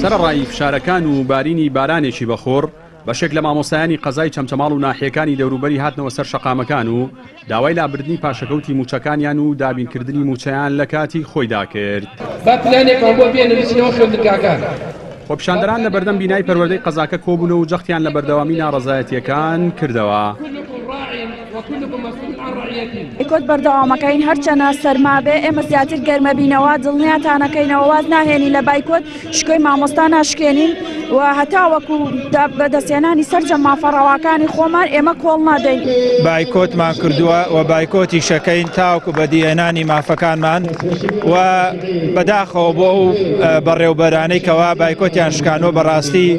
سەرەڕای فشارەکان و بارینی بارانێکی بەخوڕ، بەشێک لە مامۆستایانی قەزای چەمچەماڵ و ناحیەکانی دەوروبەری هاتنەوە سەر شەقامەکان و داوای لابردنی پاشەکەوتی مووچەکانیان و دابینکردنی مووچەیان لە کاتی خۆیدا کرد. با پلانێکمان بۆ بێنن بچینەوە خوێندنگاکان. خۆپیشاندەران لە بەردەم بینای پەروەردەی قەزاکە کۆبوونەوە و جەختیان لە بەردەوامی ناڕەزایەتییەکان کردەوە. بایکۆت بەردەوامەکەین هەرچەنە سەرما بێ ئێمە زیاتر گەرمەبینەوە دڵنیاتانەکەینەوە واز ناهێنین لە بایکۆت شکۆی مامۆستا ناشکێنین و هەتاوەکو بەدەستهێنانی سەرجەم مافە ڕەواکانی خۆمان ئێمە کۆڵ نادەین. بایکۆتمان کردووە و بایکۆتیشەکەین تاوەکو بەدیهێنانی مافەکانمان و بەداخەوە بۆ ئەو بەڕێوبەرانەی کەوا بایکۆتیان شکانوە بەڕاستی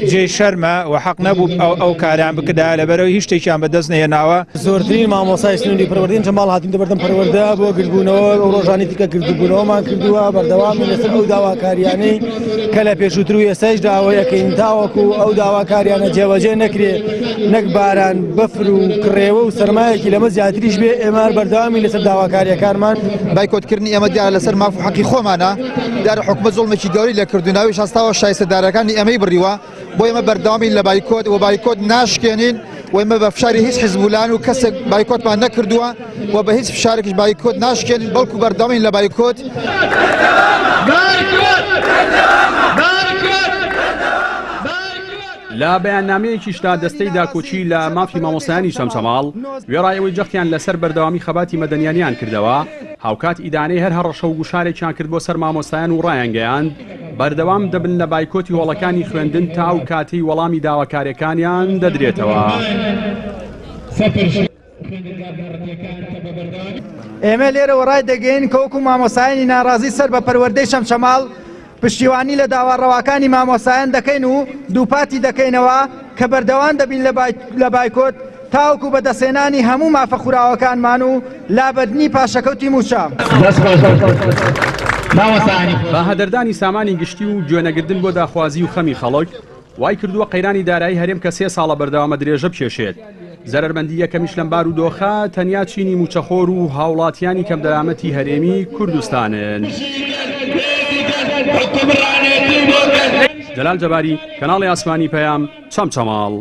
جێی شەرمە و حەق نەبوو ئەو کاریان بکردایە لەبەرەوەی هیچ شتێکیان بەدەست نەهێناوە. زۆرترین مامۆستای سنووری پەروەردەی چەماڵ هاتووینەتە بەردەم پەروەردە بۆ گردبوونەوە، ئەو ڕۆژانەی تر کە گردبوونەوەمان کردووە بەردەوامین لەسەر ئەو داواکارییانەی کە لە پێشووتر و ئێستایش داوای ئەکەین تاوەکو ئەو داواکاریانە جێبەجێ نەکرێ نەک باران بەفر و کڕێوە و سەرمایەکی لەمە زیاتریش بێ ئێمە هەر بەردەوامین لەسەر داواکارییەکانمان. بایکۆتکردنی ئێمە دیارە لەسەر ماف و حەقی خۆمانە، دیارە حکومەت زوڵمێکی گەورەی لێ کردووین، ئەویش هەستاوە شایستەدارەکانی ئێمەی بڕیوە، بۆ ئێمە بەردەوامین لە بایکۆت و بایکۆت ناشکێنین و ئێمە بە فشاری هیچ حزب و لایەن و کەسێک بایکۆتمان نەکردووە و بە هیچ فشارێکیش بایکۆت ناشکێنین بەڵکو بەردەوامین لە بایکۆت. لە بەیاننامەیەکیشدا دەستەی داکۆکی لە مافی مامۆستایانی چەمچەماڵ وێڕای ئەوەی جەختیان لەسەر بەردەوامی خەباتی مەدەنیانیان کردەوە، هاوکات ئیدانەی هەر هەڕەشە و گوشارێکیان کرد بۆ سەر مامۆستایان و ڕایانگەیاند، بەردەوام دەبن لە بایکۆتی هۆڵەکانی خوێندن تا ئەو کاتەی وەڵامی داواکاریەکانیان دەدرێتەوە. ئێمە لێرەوە ڕایدەگەیەنین کە وەکو مامۆستایانی ناڕازی سەر بە پەروەردەی چەمچەماڵ پشتیوانی لە داوا ڕەواکانی مامۆستایان دەکەین و دووپاتی دەکەینەوە کە بەردەوام دەبین لە بایکۆت تاوەکو بەدەستهێنانی هەموو مافە خوراوەکانمان و لابردنی پاشەکەوتی مووچە. بە هەدەردانی سامانی گشتی و گوێنەگردن بۆ داخوازی و خەمی خەڵک، وای کردووە قەیرانی دارایی هەرێم کە سێ ساڵە بەردەوامە درێژە بکێشێت. زەرەرمەندی یەکەمیش لەم بارودۆخە تەنیا چینی مووچەخۆر و هاوڵاتیانی کەمدەرامەتی هەرێمی کوردستانن. جەلال جەباری، کەناڵی ئاسمانی پەیام، چەمچەماڵ.